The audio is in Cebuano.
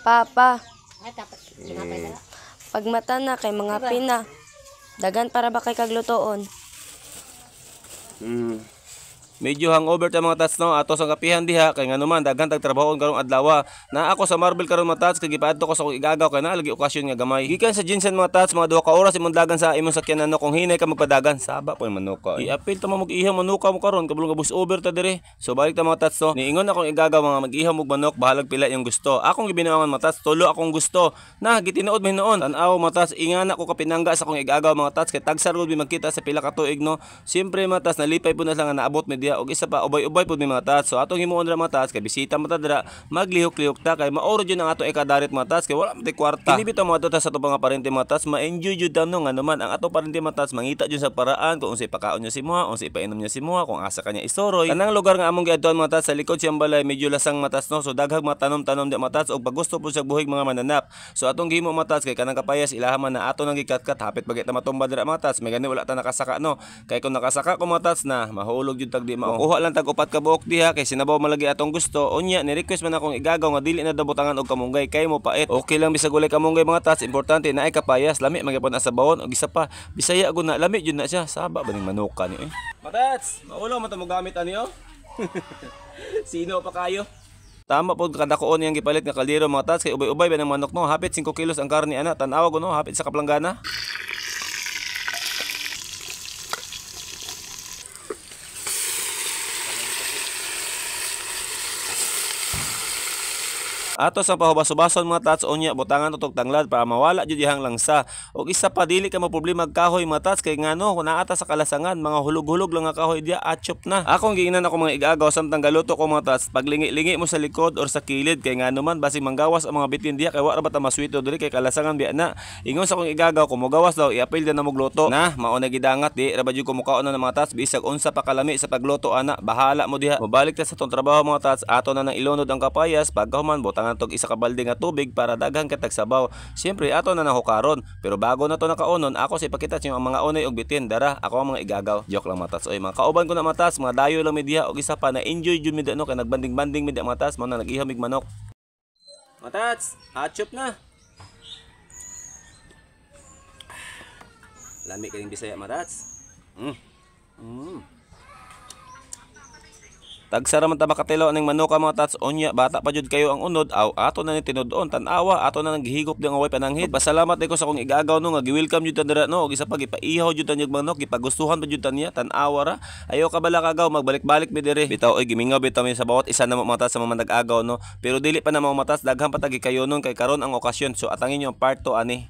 Papa, Ay, dapat tinapay na. pagmata na kay mga pina. Dagan para ba kay kaglutoon? Medyo hangover ta, mga tats, no. Ato sa kapihan diha kay ngano man daghan tag trabahoon karong adlaw. Na ako sa Marble karon, mga tats, kay gipaadto ko sa akong igagaw kay naa lagi okasyon nga gamay. Gikan sa GenSan, mga tats, mga 2 ka oras imong dagan sa imong sakyanan, no, kung hinay ka magpadagan. Saba po yung manuka. I-appeal ta mo mag-ihaw manuka mo karon kabalo nga bus over ta dire. So balik ta, mga tats, no. Niingon akong igagaw mga mag-ihaw mog manok, bahalag pila yung gusto. Akong gibinuangan, mga tats, tulo akong gusto. Na gitinuod man hinuon. Tan-aw, mga tats, ingana ko kapinangga sa akong igagaw, mga tats, kay tagsar gud mi magkita sa pila ka tuig, no. Siyempre, mga tats, nalipay pud na sila nga naabot mi diha og isa pa ubay-ubay pud mi, mga tats. So atong himuon ra, mga tats, kay bisita man ta dira, maglihok-lihok ta kay maoro jud ang ato ikadarit, mga tats, kay wala man tay kwarta. Kini bitaw mga ta sa ato mga parente, mga tats, ma-enjoy jud ta, no, ngano man ang ato parente, mga tats, mangita jud sa paraan kung unsay pakaon niya si muha, unsay ipainom niya si muha, kung asa kanya isoroy. Kanang lugar nga among giadtuan, mga tats, sa likod siyang balay medyo lasang, mga tats, no. So daghang mga tanom-tanom di, mga tats, og pag gusto pud sa buhig mga mananap. So atong gihimo, mga tats, kay kanang kapayas ilaha man na ato nang gikatkat, hapit bagay ta matumba dira, mga tats. May gani wala ta nakasaka, no. Kay kung nakasaka ko, mga tats, na mahulog jud tag di mao. Kuha lang tag upat ka buok diha kay sinabaw malagi atong gusto. Unya ni request man akong igagaw nga dili na daw butangan og kamunggay kay mo pait. Okay lang bisag walay kamunggay, mga tats, importante naay kapayas, lami magyapon ang sabawon og isa pa Bisaya gud na lami jud na siya. Saba ba ning manuka ni eh. Matats, maulo man ta mo gamit ani oh. Sino pa kayo? Tama po kadakoon niyang gipalit nga kaldero, mga tats, kay ubay-ubay ba ng manok, no. Hapit 5 kilos ang karne ana, tan-awa ko, no, hapit sa kaplanggana. Ato sa pahubas-hubason, mga tats, unya butangan og tanglad para mawala jud iyang langsa. Og isa pa, dili ka maproblema kahoy, mga tats, kay ngano kung naa ta sa kalasangan, mga hulog-hulog lang nga kahoy diya, achop na. Akong giingnan ako mga igagaw samtang galuto ko, mga tats, paglingi-lingi mo sa likod or sa kilid kay ngano man basig manggawas ang mga bitin diya kay wa ra ba ta maswito diri kay kalasangan biya na. Ingon sa akong igagaw kung mogawas daw iapil na mogluto. Na mao na gidangat, di ra ba jud ko mukaon na ng mga tats bisag unsa pa kalami sa pagluto ana, bahala mo diha. Mobalik ta sa tong trabaho, mga tats, ato na nang ilunod ang kapayas, pagkahuman butangan tog isa ka balde nga tubig para daghan kay tagsabaw. Siyempre ato na nang hukaron, pero bago na to nakaunon, ako sa ipakita sa inyo ang mga unay og bitin. Dara, ako ang mga igagaw. Joke lang, mga tats. Oy, mga kauban ko na, mga tats, mga dayo lang mi diha og isa pa na enjoy jud mi no kay nagbanding-banding mi diha, mga tats, mao na nag-ihaw mig manok. Mga tats, achop na. Lami kayong Bisaya, mga tats. Tagsara man ta makatilaw aning manuka, mga tats, unya bata pa jud kayo ang unod aw ato na ni tinud-on, tan-awa ato na nang gihigop di ang way pananghid. Pasalamat ko sa akong igagaw, no, nga gi-welcome jud ta dira, no, og isa pa gipaihaw jud ta niyag manok, gipagustuhan pa jud ta niya, tan-awa ra. Ayo ka bala kagaw magbalik-balik mi diri. Bitaw oy, gimingaw bitaw mi sa bawat isa na mga tats sa mga nag-agaw, no. Pero dili pa na mga tats, daghan pa ta gikayonon kay karon ang okasyon. So atangin yung part 2 ani.